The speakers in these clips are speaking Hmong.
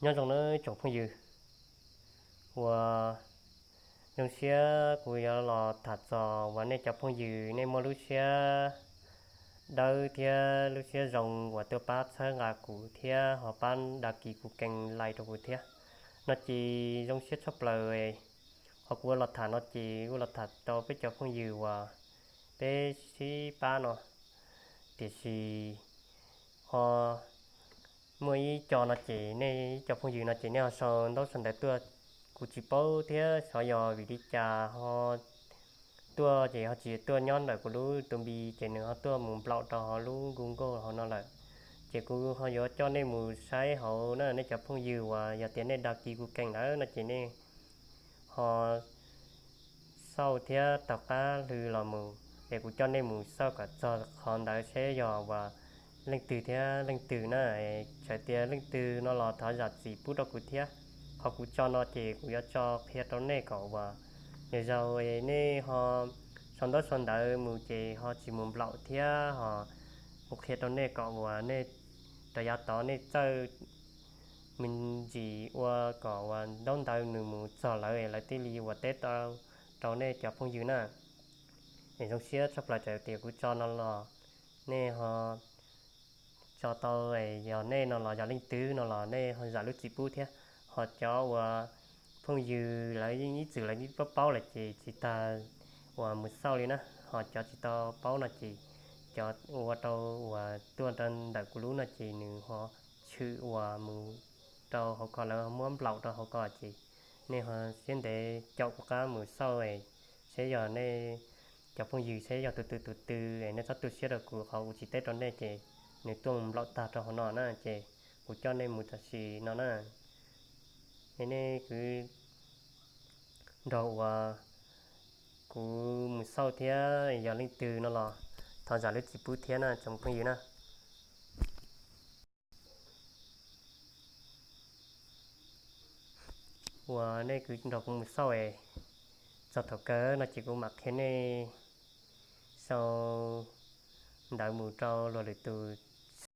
Nyob zoo nawb tsoom phooj ywg, uas zoo siab kuv yuav los tham txog uas nej cov phooj ywg nej muaj lub siab dawb thiab lub siab zoo uas tuaj pab txhawb nqa kuv thiab ho pab dag kis kuv kees lais rau kuv thiab no ces zoo siab tshaj plaws. Qhov kuv ua los tham no ces kuv los tham rau peb cov phooj ywg uas peb sib pab no, tiam sis ho muaj ib co no ces nej ib co phooj ywg no ces nej ho sau ntaub sau ntawv tuaj, kuv tsis paub thiab xyov yog vim li cas ho tuaj ces ho tsis tuaj nyob ntawm kuv lub tus npi ces nws ho tuaj mus nplaum rau hauv lub Google hauv no lawm. Ces kuv ho yuav coj nej mus saib hauv na nej cov phooj ywg uas yog tias nej dag kis kuv kees lawm no ces nej ho xauj thiab taug qab hlw los mus es kuv coj nej mus xauj kom txog qhov ntawd seb yog uas leej twg thiab leej twg na. Txawm tias leej twg no los thov zam txim pub rau kuv thiab. Qhov kuv tso no ces kuv yuav tso qhia rau nej kom uas yog zaum nej ho sau ntaub sau ntawv mus ces ho tsis mus nplaum thiab ho kuv qhia rau nej kom uas nej rov yav tod nej txawj me ntsis ua kom uas ntaub ntawv nws mus txog lawv lawv thiaj li uas teb tau rau nej cov phooj ywg na. Es zoo siab tshaj plaws txawm tias kuv tso no los nej ho tso tau, yog nej no los yog leej twg no los nej ho zam lub txim pub thiab. Ho cov uas phooj ywg lawv yeej ib txwm lawv yeej paub paub lawm ces tsis tas uas mus xauj li na. Ho cov tsis tau paub no ces cov ua rau uas tuaj rau ntawm kuv lub no ces nws ho tshwm uas mus rau hauv ko lawv muab nplaum rau hauv ko ces nej ho siab ntev caum kuv qab mus xauj seb yog nej cov phooj ywg seb yog tus twg tus twg, nej txhob tu siab rau kuv qhov kuv tsis teb rau nej ces nws tuaj mus nplaum tag rau hauv no na ces kuv coj nej mus tam sim no na. Es nej kwv nrog uas kuv mus xauj thiab yog leej twg no los thov zam lub txim pub thiab na tsoom phooj ywg na. Uas nej kwv nrog kuv mus xauj es txog thaum kawg no ces kuv mam qhia nej sau ntawv mus rau luag lwm tus.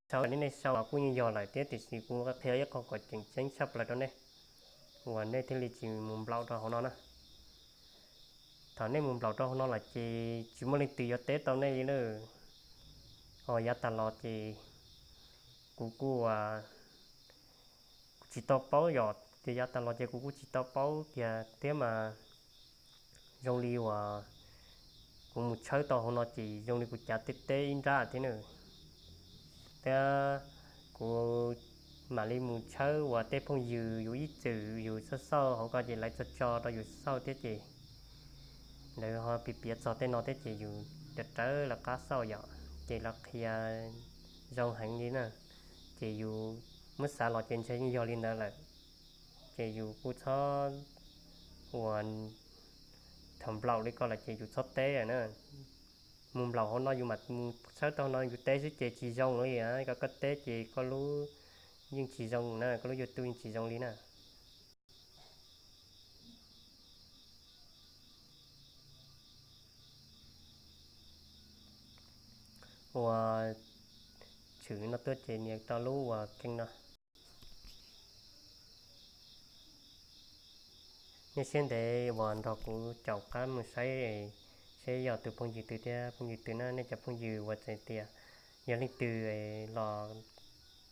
Sau nej nej sau los kuj yeej yog lawm thiab tiam sis kuv qhia ib qho kom tseem ceeb tshaj plaws rau nej uas nej thiaj li tsis mus nplaum rau hauv no na. Thaum nej mus nplaum rau hauv no lawm ces tsis muaj leej twg yuav teb tau nej li na. Ho yav tas los ces kuv kuj uas kuv tsis tau paub yom, ces yav tas los ces kuv kuj tsis tau paub kiag thiab mas zoo li uas kuv mus tshawb tau hauv no ces zoo li kuv cav teb teb ib nrab thiab na. Thiab kuv mam li mus tshawb uas tej phooj ywg yus ib txwm yus xauj xauj hauv ko ces lawv tso tso rau yus xauj thiab ces lawv ho piav piav txog tej no thiab ces yus rawv rawv lawv qab xauj yom, ces lawv qhia zoo heev li na. Ces yus muab xav los ces ntshe yeej yog li ntawd lawm. Ces yus kuj txhob uas thaum nplaum li ko lawm ces yus txhob teb na. Mus nplaum hauv no yus mam mus tshawb tau no yus teb xwb ces tsis zoo li. Koj koj teb ces koj lub yeej tsis zoo na, koj lub YouTube yeej tsis zoo li na. Uas tshwm no tuaj ces nias tau lub uas keej no. Nej siab ntev uas nrog kuv caum qab mus saib seb yog tus phooj ywg twg thiab phooj ywg twg na, nej cov phooj ywg uas txawm tias yog leej twg los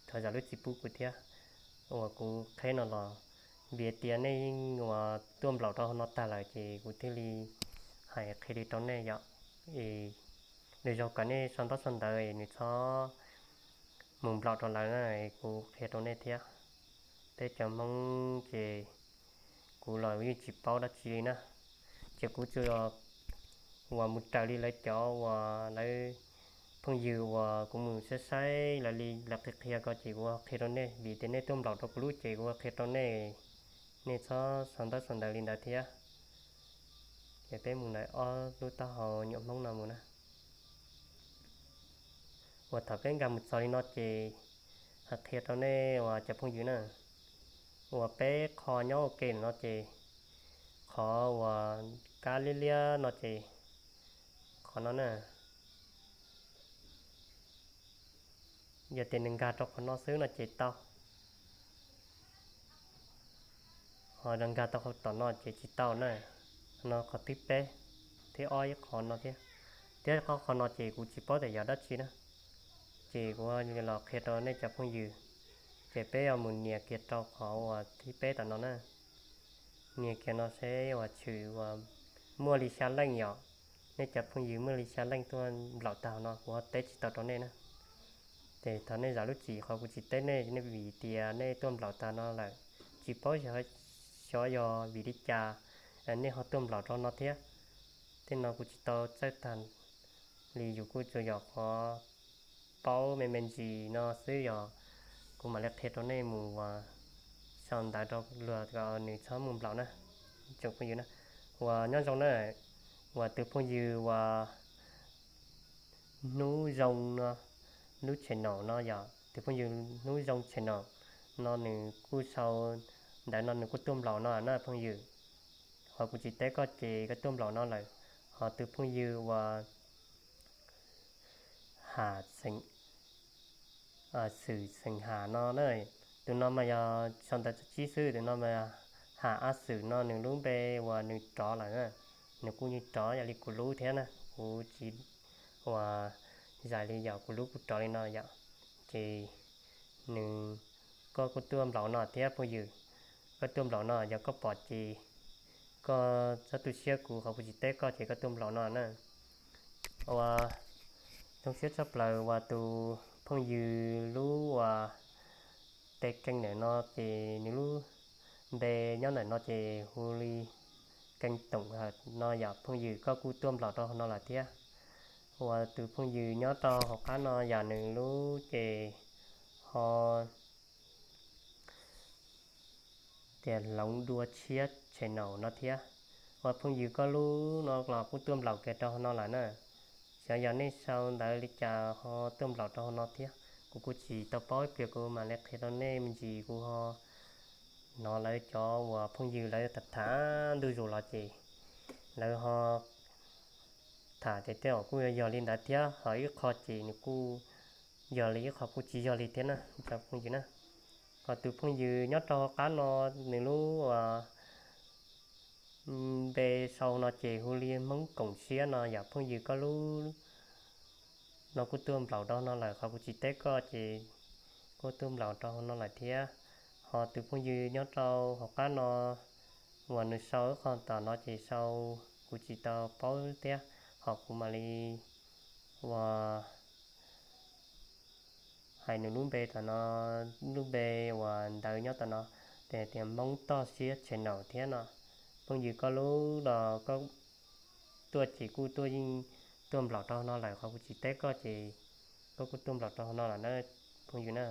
thov zam lub txim pub kuv thiab. Uas kuv qheb no los vim tias nej yeej uas tuaj nplaum rau hauv no tag lawm ces kuv thiaj li hais qhia li rau nej yom. Es lwm zaug kom nej sau ntaub sau ntawv es nws txhob mus nplaum rau lawv na, kuv qhia rau nej thiab. Peb cov Hmoob ces kuv los yeej tsis paub dab tsi li na, ces kuv tsuas uas mus raws li lawv cov uas lawv phooj ywg uas kuv mus saib saib lawv li lawv qhia qhia ko ces kuv qhia rau nej, vim tias nej tuaj nplaum rau kuv lub ces kuv qhia rau nej, nej txhob sau ntaub sau ntawv li ntawd thiab. Ces peb mus ntawm ob lub taub hau nyuam Hmoob no mus na. Uas thaum peb nkag mus txog li no ces hais qhia rau nej uas cov phooj ywg na, uas peb qho nyob ua ke no ces qhov uas kab liab liab no ces qhov no na, yog tias nws nkag rau qhov no xwb no ces tau. Ho nkag tau qhov tom no ces tsis tau na. No qhov thib peb, thib ob ib qho no thiab. Thiab qhov, qhov no ces kuv tsis paub tias yog dab tsi na, ces kuv los qhia rau nej cov phooj ywg. Ces peb yuav mus nias kiag rau qhov uas thib peb tom no na. Nias kiag no seb uas tshwm uas muaj li xya leej yom. Nej cov phooj ywg muaj li xya leej tuaj nplaum tag no kuv ho teb tsis tau rau nej na. Ces thov nej zam lub txim qhov kuv tsis teb nej, nej vim tias nej tuaj nplaum tag no lawm, tsis paub xyov yog vim li cas nej ho tuaj nplaum rau no thiab. Tej no kuv tsis tau txawj tag li, yus kuj tsuas yog qhov paub me me ntsis no xwb, yog kuv mam li qhia rau nej mus uas sau ntawv rau luag kom nws txhob mus nplaum na. Tsoom phooj ywg na, uas nyob zoo na, uas tus phooj ywg uas Hnub Zoo no, lub channel no yog tus phooj ywg Hnub Zoo channel no nws kuj sau ntawv no nws kuj tuaj nplaum no na phooj ywg. Ho kuv tsis teb koj ces koj tuaj nplaum no lawm. Ho tus phooj ywg uas Ham Xeem, Xwm Xeem Ham no na, tus no mas yog sau ntawv txog tsib xwb, tus no mas Ham A Xwm no nws lub npe uas nws rov lawm na, nws kuj yeej rov yam li kuv lub thiab na, kuv tsis uas zais li yom, kuv lub kuj rov li no yom. Ces nws, koj kuj tuaj nplaum no thiab phooj ywg, koj tuaj nplaum no yog koj pom ces koj txhob tu siab kuv qhov kuv tsis teb koj ces koj tuaj nplaum no na. Uas zoo siab tshaj plaws uas tus phooj ywg lub uas tes keeb ntawm no ces nws lub npe nyob ntawm no ces hu li Keeb Toom Hawm no yom phooj ywg, koj kuj tuaj nplaum rau hauv no lawm thiab. Uas tus phooj ywg nyob rau hauv qab no yog nws lub ces ho tias Hloov Dua Tshiab channel no thiab. Uas phooj ywg koj lub no los kuj tuaj nplaum kiag rau hauv no lawm na. Xyov yog nej sau ntawv li cas ho tuaj nplaum rau hauv no thiab, kuv kuj tsis tau paub ib pliag, kuv mam li qhia rau nej me ntsis. Kuv ho hnov lawv cov uas phooj ywg lawv tham tham ntuj zus los ces lawv ho tham ces tej zaum kuj yog li ntawd thiab, ho ib qho ces nws kuj yog li, ib qho kuj tsis yog li thiab na cov phooj ywg na. Ho tus phooj ywg nyob rau hauv qab no nws lub npe sau no ces hu li Hmoob Koom Siab no yom phooj ywg, koj lub no kuj tuaj nplaum rau hauv no lawm, qhov kuv tsis teb koj ces kuj tuaj nplaum rau hauv no lawm thiab. Ho tus phooj ywg nyob rau hauv qab no uas nws sau ib qho tom no ces sau kuv tsis tau paub thiab, ho kuv mam li uas hais nws lub npe tom no, lub npe uas ntawv nyob tom no, ces tias Hmoob Toj Siab channel thiab no. Phooj ywg koj lub los koj tuaj ces kuj tuaj yeej tuaj nplaum rau hauv no lawm, qhov kuv tsis teb koj ces koj kuj tuaj nplaum rau hauv no lawm na phooj ywg na.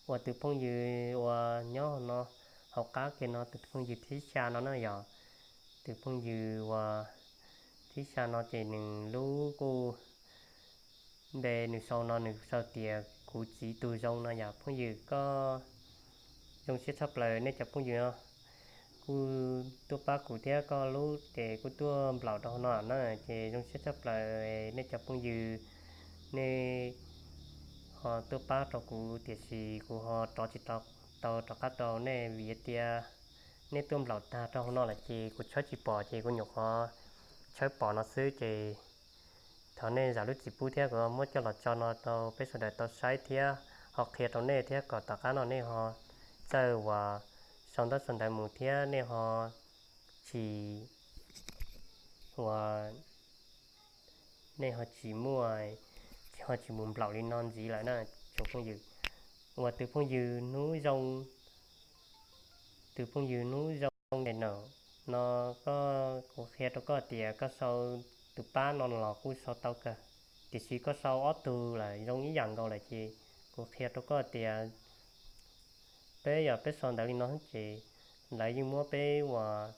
Uas tus phooj ywg uas nyob no hauv qab kiag no, tus phooj ywg thib xya no na yog tus phooj ywg uas thib xya no ces nws lub kuj npe nws sau no nws sau tias Kuv Txiv Tus Zoo no yog phooj ywg, koj zoo siab tshaj plaws nej cov phooj ywg no kuj tuaj pab kuv thiab, koj lub ces kuj tuaj nplaum rau hauv no na, ces zoo siab tshaj plaws nej cov phooj ywg, nej ho tuaj pab rau kuv, tiam sis kuv ho rov tsis tau rov qab tau nej vim tias nej tuaj nplaum tag rau hauv no lawm ces kuv tshawb tsis pom, ces kuv nyuam qhuav tshawb pom no xwb ces thov nej zam lub txim pub thiab, kuv muab coj los tso no rau peb sawv daws tau saib thiab ho qhia rau nej thiab kom tom qab no nej ho txawj uas sau ntaub sau ntawv mus thiab nej ho tsis uas nej ho tsis muaj, ho tsis mus nplaum li no ntxiv lawm na tsoom phooj ywg. Uas tus phooj ywg Hnub Zoo, tus phooj ywg Hnub Zoo channel no, koj, kuv qhia rau koj tias koj sau tus pab no los kuj sau tau kawg, tiam sis koj sau ob tug lawm zoo ib yam nkaus lawm ces kuv qhia rau koj tias peb yog peb sau ntawv li no ces lawv yeej muab peb uas,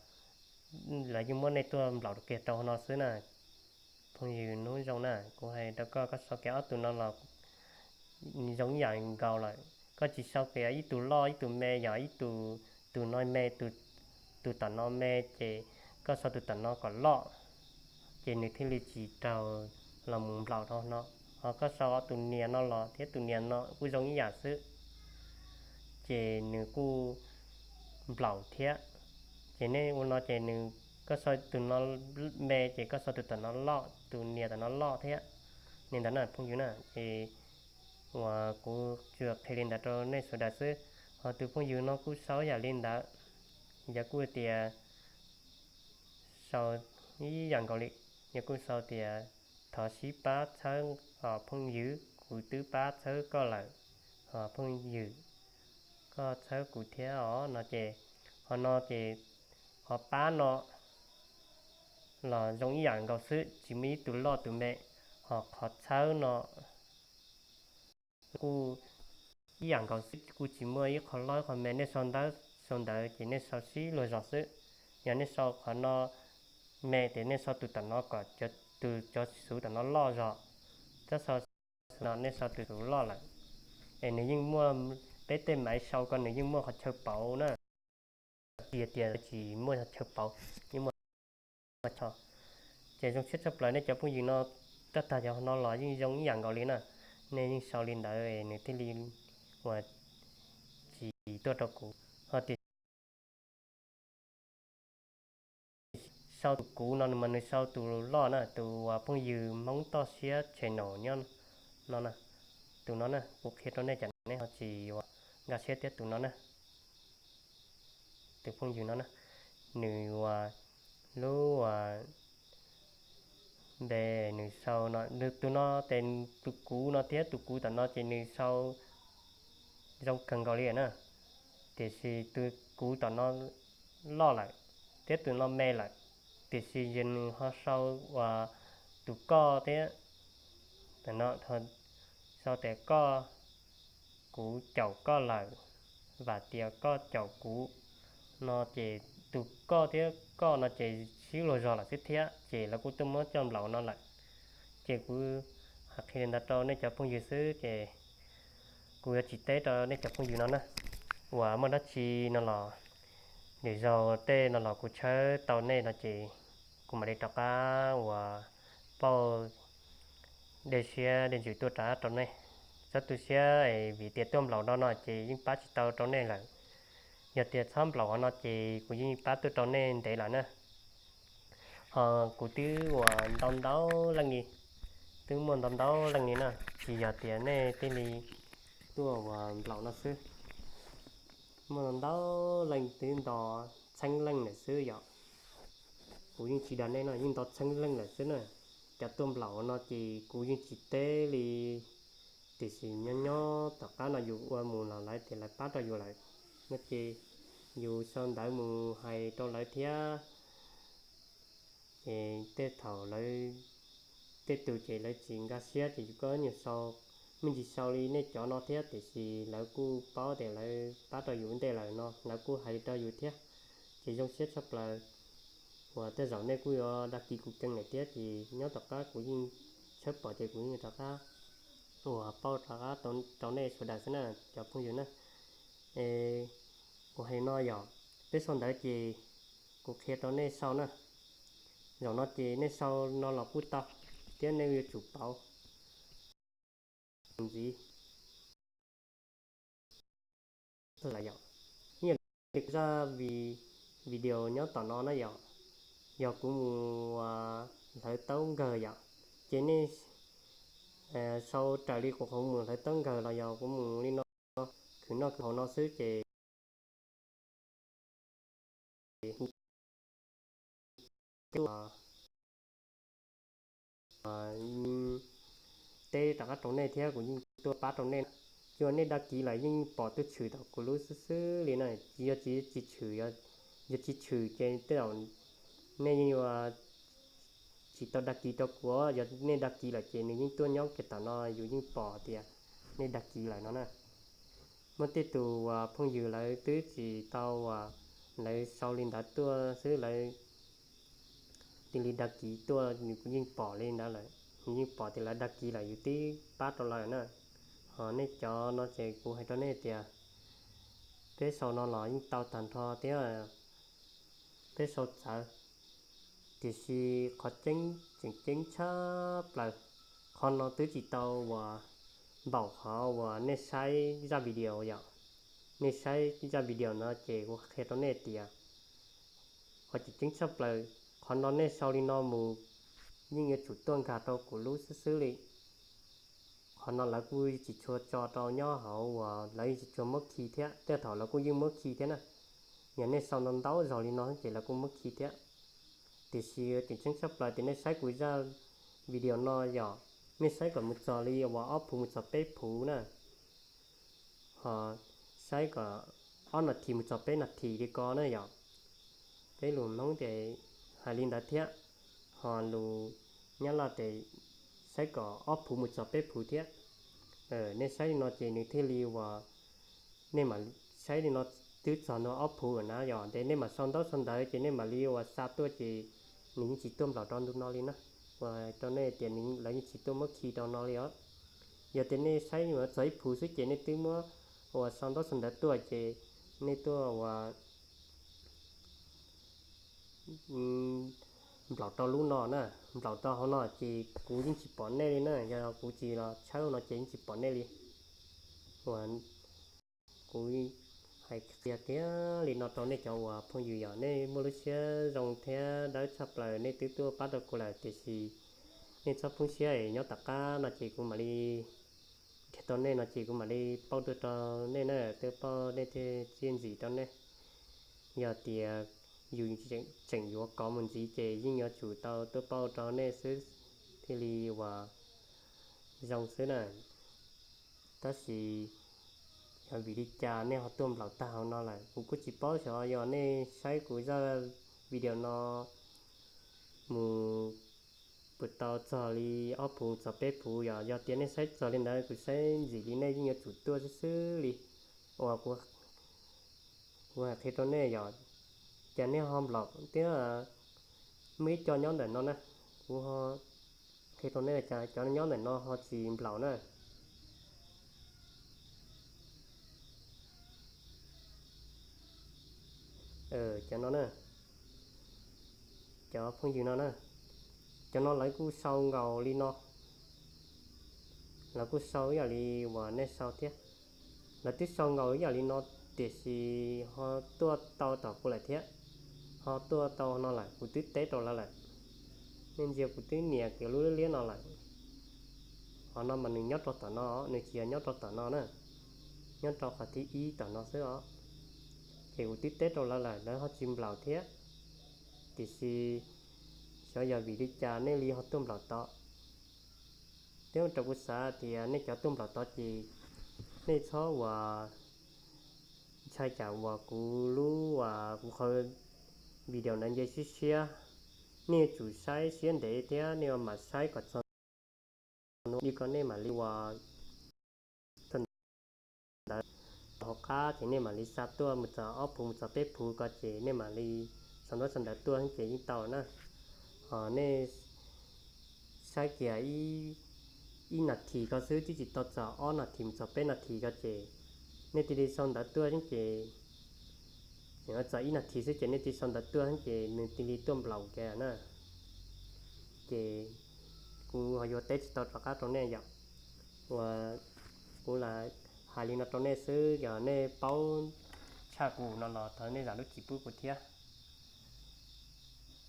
lawv yeej muab nej tuaj nplaum kiag rau hauv no xwb na. Phooj ywg Hnub Zoo na, kuv hais rau koj, koj sau kiag ob tug no los zoo ib yam nkaus lawm. Koj tsis sau kiag ib tug loj ib tug me, yog ib tug, tus no me, tus tom no me ces koj sau tus tom no kom loj, ces nws thiaj li tsis raug los mus nplaum rau no. Ho koj sau tus nias no los thiab tus nias no kuj zoo ib yam xwb, ces nws kuj nplaum thiab. Ces nej ua no ces nws, koj sau tus no me ces koj sau tus tom no loj, tus nias tom no loj thiab. Li ntawd na phooj ywg na, ces uas kuv tsuas qhia li ntawd rau nej sawv daws xwb. Ho tus phooj ywg no kuj sau yam li ntawd, yog kuj tias sau ib yam nkaus li, yog kuj sau tias thov sib pab txhawb os phooj ywg, kuv twb pab txhawb koj lawm os phooj ywg, koj txhawb kuv thiab os no ces, ho no ces, ho pab no los zoo ib yam nkaus xwb, tsis muaj ib tug loj tus me. Ho qhov txhawb no kuj ib yam nkaus xwb, kuj tsis muaj ib qho loj ib qho me, nej sau ntawv sau ntawv ces nej sau sib luag zog xwb. Yog nej sau qhov no me ces nej sau tus tom no kom tus cov xuv tom no loj zog, tab sau no nej sau tus xuv loj lawm. Es nws yeej muaj, peb tej maiv sau ko nws yeej muaj qhov chaw pauv na, tsis tias tsis muaj chaw pauv, yeej muaj. Ces zoo siab tshaj plaws nej cov phooj ywg no, tab tag cov no los yeej zoo ib yam nkaus li na. Nej yeej sau li ntawd nws thiaj li uas tsis tuaj rau kuv. Ho tiam sis sau tus kuv no mas nws sau tus loj na, tus uas phooj ywg Hmoob Toj Siab channel nyob no na. Tus no na kuv qhia rau nej, cas nej ho tsis uas nkag siab thiab tus no na. Tus phooj ywg no na, nws uas lub uas npe nws sau no, tus no ces tus kuv no thiab tus kuv tom no ces nws sau zoo kawg nkaus li na. Tiam sis tus kuv tom no loj lawm thiab tus no me lawm, tiam sis yog nws ho sau uas tus koj thiab, no sau tias koj, kuv caum koj lawm, vam tias koj caum kuv no ces tus koj thiab koj no ces sib luag zog lawm xwb thiab, ces lawv kuj tuaj muab coj nplaum no lawm. Ces kuv hais qhia li ntawd rau nej cov phooj ywg xwb, ces kuv yuav tsis teb rau nej cov phooj ywg no na. Uas muaj dab tsi no los, nws zaug tej no los kuv tshawb tau nej no ces kuv mam li rov qab uas pauj dej siab dej ntsws tuaj rov qab rau nej. Txhob tu siab, vim tias tuaj nplaum no no ces yeej pab tsis tau rau nej lawm. Yog tias txhob nplaum no ces kuv yeej pab tuaj rau nej ntev lawm na. Ho kuv twb uas ntau ntau leej li, twb muaj ntau ntau leej li na, tsis yog tias nej thiaj li tuaj uas nplaum no xwb. Muaj ntau ntau leej, twb nto txheeb leej lawm xwb yom. Kuv yeej tsis dag nej no, yeej nto txheeb leej lawm xwb na. Cov tuaj nplaum no ces kuv yeej tsis teb li, tiam sis nyob nyob tom qab no yus ua mus los lawv tias lawv pab rau yus lawm no ces yus sau ntawv mus hais rau lawv thiab. Ces tej thaum lawv, tej tus ces lawv tsis nkag siab ces yus koj nyuag sau, me ntsis sau li nej cov no thiab, tiam sis lawv kuj paub tias lawv pab rau yus ntej lawm no lawv kuj hais li rau yus thiab. Ces zoo siab tshaj plaws uas tej zaum nej kuj yuav dag kis kuv keev lawm thiab, ces nyob tom qab kuv yeej tshawb pom ces kuv yeej rov qab uas pauj rov qab rau nej sawv daws xwb na cov phooj ywg na. Es kuv hais no yom, peb sau ntawv ces kuv qhia rau nej sau na. Zaum no ces nej sau no los kuj tau, thiab nej yuav tsum pauv ntxiv lawm yom. Ib yam li kuv zaj video nyob tom no na yom, yog kuv mus hlawv taub nkawg yom, ces nej sau raws li kuv qhov mus hlawv taub nkawg los yog kuv mus li no, khwv noj khwv haus no xwb ces teb rov qab rau nej thiab kuv yeej tuaj pab rau nej. Yog nej dag kis lawm yeej pom tuaj tshwm tom kuv lub xwb xwb li na, tsis yog tsis tshwm, yog tsis tshwm ces tej zaum nej yeej yuav tsis tau dag kis rau kuv, yog nej dag kis lawm ces nws yeej tuaj nyob kiag tom no yus yeej pom tias nej dag kis lawm no na. Muaj tej tus uas phooj ywg lawv twb tsis tau uas lawv sau li ntawd tuaj xwb lawv cia li dag kis tuaj, nws kuj yeej pom li ntawd lawm, nws yeej pom tias lawv dag kis lawm yus twb pab rau lawv na. Ho nej cov no ces kuv hais rau nej tias peb sau no los yeej tau tag nrho thiab, peb sau txawv, tiam sis qhov tseem ceeb tshaj plaws, qhov no twb tsis tau uas npaum qhov uas nej saib zaj video yom. nej saib zaj video no ces kuv qhia rau nej tias qhov tseem ceeb tshaj plaws, qhov no nej sau li no mus yeej yuav tsum tuaj nkag rau kuv lub xwb xwb li. Qhov no lawv kuj tsis tshua tso rau nyob hauv uas lawv tsis tshua muab khi thiab, tej thaum lawv kuj yeej muab khi thiab na. Yog nej sau ntau ntau zog li no ces lawv kuj muab khi thiab. Tiam sis tseem ceeb tshaj plaws tias nej saib kuv zaj video no yog nej saib kom mus txog li uas ob phuv mus txog peb phuv na, ho saib kom ob nas this mus txog peb nas this li ko na yom. Peb lus Hmoob ces hais li ntawd thiab, ho lus Nyab Laj ces saib kom ob phuv mus txog peb phuv thiab. Nej saib li no ces nws thiaj li uas nej mam saib li no twb txog no ob phuv na yom, ces nej mam sau ntaub sau ntawv ces nej mam li uas xa tuaj ces nws yeej tsis tuaj nplaum rau ntu no li na. Uas rau nej tias lawv yeej tsis tuaj muab khi rau no li os. Yog tias nej saib txog ib phuv xwb ces nej twb muab uas sau ntaub sau ntawv tuaj ces nej tuaj uas nplaum rau lub no na, nplaum rau hauv no ces kuv yeej tsis pom nej li na, yog kuv tsis los tshawb no ces yeej tsis pom nej li. Uas kuv hais qhia kiag li no rau nej cov uas phooj ywg yog nej muaj lub siab zoo thiab dawb tshaj plaws nej twb tuaj pab rau kuv lawm, tiam sis nej txhob poob siab es nyob tom qab no ces kuv mam li nrhiav tau nej no ces kuv mam li pauj tuaj rau nej na, tuaj pauj nej thiaj txiaj ntsig rau nej. Yog tias yus tseem yuav kov mus ntxiv ces yeej yuav tsum tau tuaj pauj rau nej xwb thiaj li uas zoo xwb na. Tab sis yog vim li cas nej ho tuaj nplaum tag hauv no lawm kuv kuj tsis paub, xyov yog nej saib kuv zaj video no mus puas tau txog li ob phuv txog peb phuv, yog yog tias nej saib txog li ntawd kuv saib ntxim li nej yeej yuav tsum tuaj xwb xwb li. Uas kuv hais qhia rau nej yog cas nej ho nplaum thiab, muaj ib co nyob ntawm no na, kuv qhia rau nej cas cov nyob ntawm no ho tsis nplaum na. Cov no na, cov phooj ywg no na, cov no lawv kuj sau nkaus li no, lawv kuj sau ib yam li uas nej sau thiab. Lawv twb sau nkaus ib yam li no, tiam sis ho tuaj tau tom kuv lawm thiab, ho tuaj tau no lawm, kuv twb teb rau lawv lawm. Nej ntsia kuv twb nias kiag lub liab liab no lawm. Qhov no mas nws nyob rau tom no, nws tsis yog nyob rau tom no na, nyob rau qhov thib ib tom no xwb os. Ces kuv twb teb rau lawv lawm, lawv ho tsis nplaum thiab. Tiam sis xyov yog vim li cas nej li ho tuaj nplaum tod. Thiab rau kuv xav tias nej cov tuaj nplaum tod ces nej txhob uas ntshai tsam uas kuv lub uas kuv qhov video ntawd nce siab siab. Nej yuav tsum saib siab ntev thiab nej mam saib kom txog no li ko nej mam li uas ntawd hauv qab ces nej mam li xa tuaj mus txog ob phuv mus txog peb phuv ko ces nej mam li sau ntaub sau ntawv tuaj ces yeej tau na. Ho nej saib kiag ib nas this ko xwb twb tsis tau txog ob nas this mus txog peb nas this ko ces nej cia li sau ntawv tuaj ces txog ib nas this xwb ces nej cia li sau ntawv tuaj ces nws cia li tuaj nplaum kiag na. Ces kuv ho yuav teb tsis tau rov qab rau nej yom. Uas kuv lam hais li no rau nej xwb, yog nej paub tshaj kuv no los thov nej zam lub txim pub kuv thiab.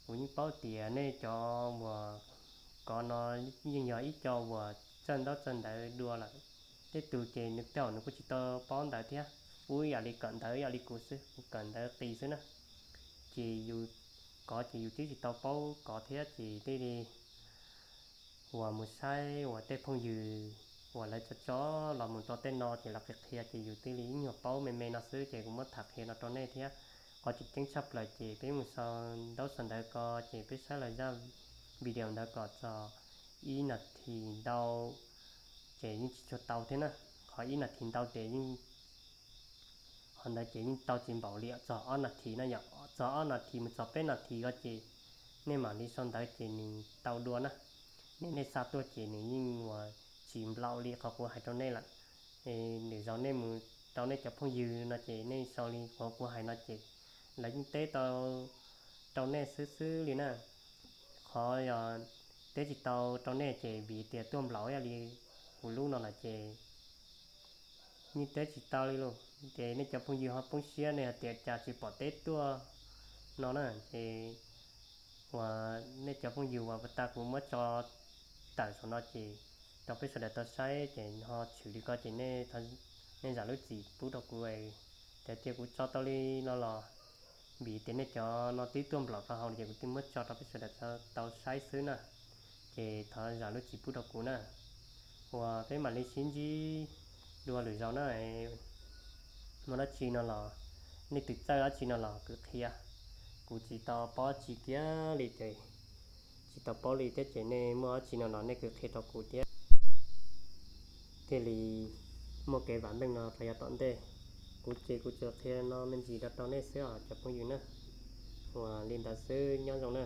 Kuv yeej paub tias nej cov uas kov no yeej yog ib co uas txawj ntaub txawj ntawv dua lawm. Tej tus ces nws tej zaum nws kuj tsis tau paub ntawv thiab, ua ib yam li kawm ntawv ib yam li kuv xwb, kuv kawm ntawv qis xwb na. Ces yus kov ces yus twb tsis tau paub kov thiab ces thiaj li uas mus saib uas tej phooj ywg uas lawv tso tso los mus rau tej no ces lawv qhia qhia ces yus thiaj li ib nyuag paub me me no xwb ces kuv muab tham qhia no rau nej thiab. Qhov tseem ceeb tshaj plaws ces peb mus sau ntaub sau ntawv ko ces peb saib lawv zaj video ntawd kom txog ib nas this ntau ces yeej tsis tshua tau thiab na. Qhov ib nas this ntau ces yeej, qhov ntawd ces yeej tau tsis npaum li txog ob nas this na yom. Txog ob nas this mus txog peb nas this ko ces nej mam li sau ntawv ces nws tau dua na. Nej, nej xa tuaj ces nws yeej uas tsis nplaum li qhov kuv hais rau nej lawm. Nws zaum nej mus rau nej cov phooj ywg no ces nej sau li qhov kuv hais no ces lawv yeej teb tau rau nej xwb xwb li na. Qhov yog teb tsis tau rau nej ces vim tias tuaj nplaum ib yam li kuv lub no lawm ces nyiaj teb tsis tau li lauj. Ces nej cov phooj ywg ho poob siab, nej hais tias cas tsis pom teb tuaj no na. Ces uas nej cov phooj ywg uas puag ta kuv muab tso tawm saum no ces rau peb sawv daws tau saib, ces ho tshwm li ko ces nej zam lub txim pub rau kuv. Tias tias kuv tso tau li no los vim tias nej cov no twb tuaj nplaum rau hauv ces kuv twb muab tso rau peb sawv daws tau saib xwb na. Ces thov zam lub txim pub rau kuv na. Uas peb mam li sib ntsib dua lwm zaus na. Muaj dab tsi no los, nej twv txawj dab tsi no los kuv qhia. Kuv tsis tau paub tsis kiag li ces tsis tau paub li thiab, ces nej muaj dab tsi no los nej kuj qhia rau kuv thiab, thiaj li muaj kev vam meej no rau yav tom ntej. Kuv ces kuv tsuas qhia no me ntsis rau rau nej xwb os cov phooj ywg na. Uas li ntawd xwb, nyob zoo na.